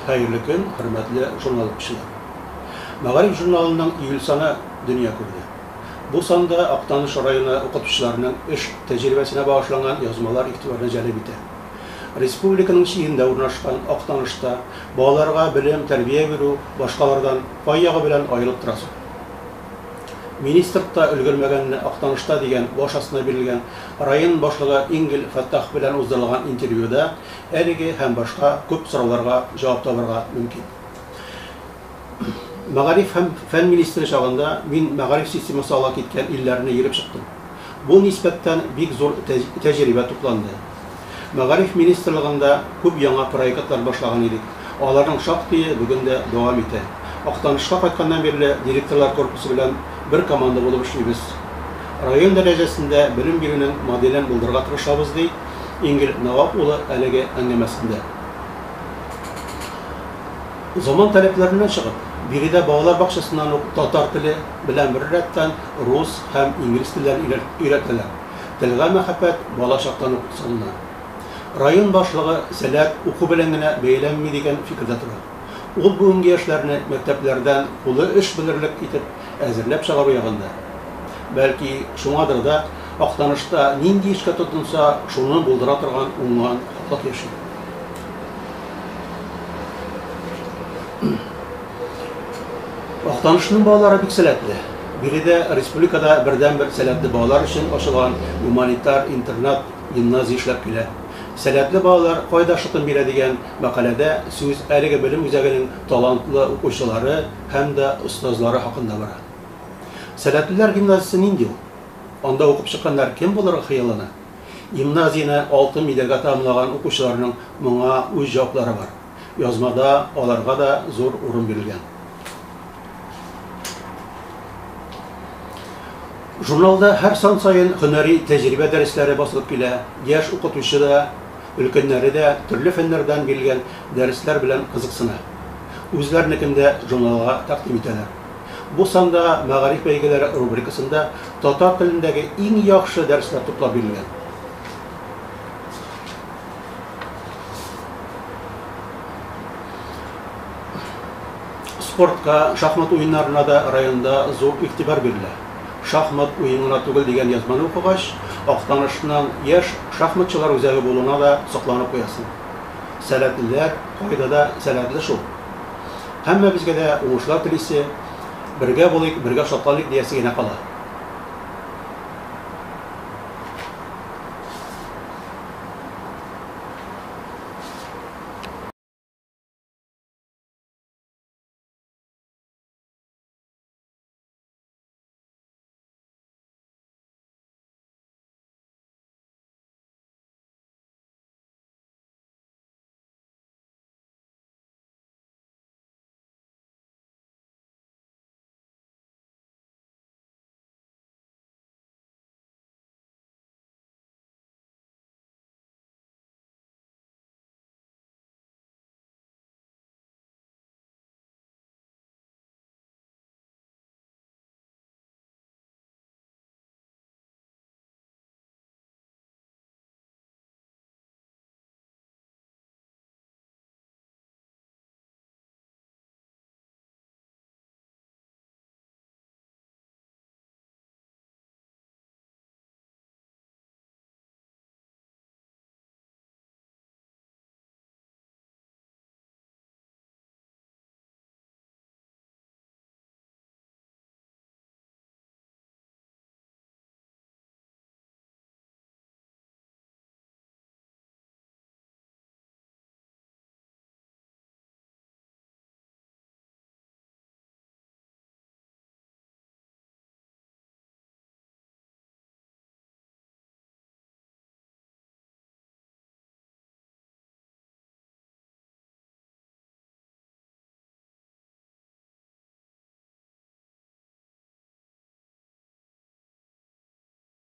Хәерле көн, хөрмәтле журнал укучылар! Мәгариф журналының июль саны дөнья күрде. Бу санда Актаныш районы укытучыларының эш тәҗрибәсенә багышланган язмалар игътибарны җәлеп итә. Республиканың чигендә урнашкан Актанышта балаларга белем, тәрбия бирү башкалардан кай ягы белән аерылып тора соң? Министрлыкта өлгермәгәнне Актанышта дигән баш астына бирелгән район башлыгы Ингель Фәттахов белән уздырылган интервьюда әлеге һәм башка күп сорауларга җавап табарга мөмкин. Мәгариф һәм фән министры чагында мин мәгариф системасы алга киткән илләрне йөреп чыктым. Бу нисбәттән бик зур тәҗрибә тупланды. Мәгариф министрлыгында күп яңа проектлар башлаган идек, аларның шактые бүген дә дәвам итә. Актанышка кайтканнан бирле директорлар корпусы белән бер команда булып эшлибез. Район дәрәҗәсендә белем бирүнең моделен булдырырга тырышабыз, ди Ингел Навап улы әлеге әңгәмәсендә. Заман таләпләреннән чыгып, биредә балалар бакчасыннан ук татар теле белән беррәттән рус һәм инглиз телләрен өйрәтәләр. Телгә мәхәббәт бала чактан ук салына. Район башлыгы сәләт уку белән генә бәяләнми дигән фикердә тора. Ул бүгенге яшьләрне мәктәпләрдән кулы эш белерлек итеп әзерләп чыгару ягында. Бәлки, шуңадыр да, Актанышта нинди эшкә тотынса, шуны булдыра торган уңган халык яши. Актанышның балалары бик сәләтле. Биредә республикада бердәнбер сәләтле балалар өчен ачылган гуманитар интернат-гимназия эшләп килә. Сәләтле балалар кайда шытым бирә дигән мәкаләдә сүз әлеге белем үзәгенең талантлы укучылары һәм дә остазлары хакында бара. Сәләтлеләр гимназиясе нинди ул? Анда укып чыкканнар кем булырга хыяллана? Гимназияне алтын медальгә тәмамлаган укучыларның моңа үз җаваплары бар. Язмада аларга да зур урын бирелгән. Журналда һәр сан саен һөнәри тәҗрибә дәресләре басылып килә. Яшь укытучы да, өлкәннәре дә төрле фәннәрдән бирелгән дәресләр белән кызыксына. Үзләренекен дә журналга тәкъдим итәләр. Бу санда Мәгариф бәйгеләре рубрикасында татар телендәге иң яхшы дәресләр туплап бирелгән. Спортка, шахмат уеннарына да районда зур игътибар бирелә. Шахмат уен гына түгел дигән язманы укыгач, Актанышның яшь шахматчылар үзәге булуына да сокланып куясың. Сәләтлеләр кайда да сәләтле шул. Һәммәбезгә дә уңышлар телисе, бергә булыйк, бергә шатланыйк диясе генә кала.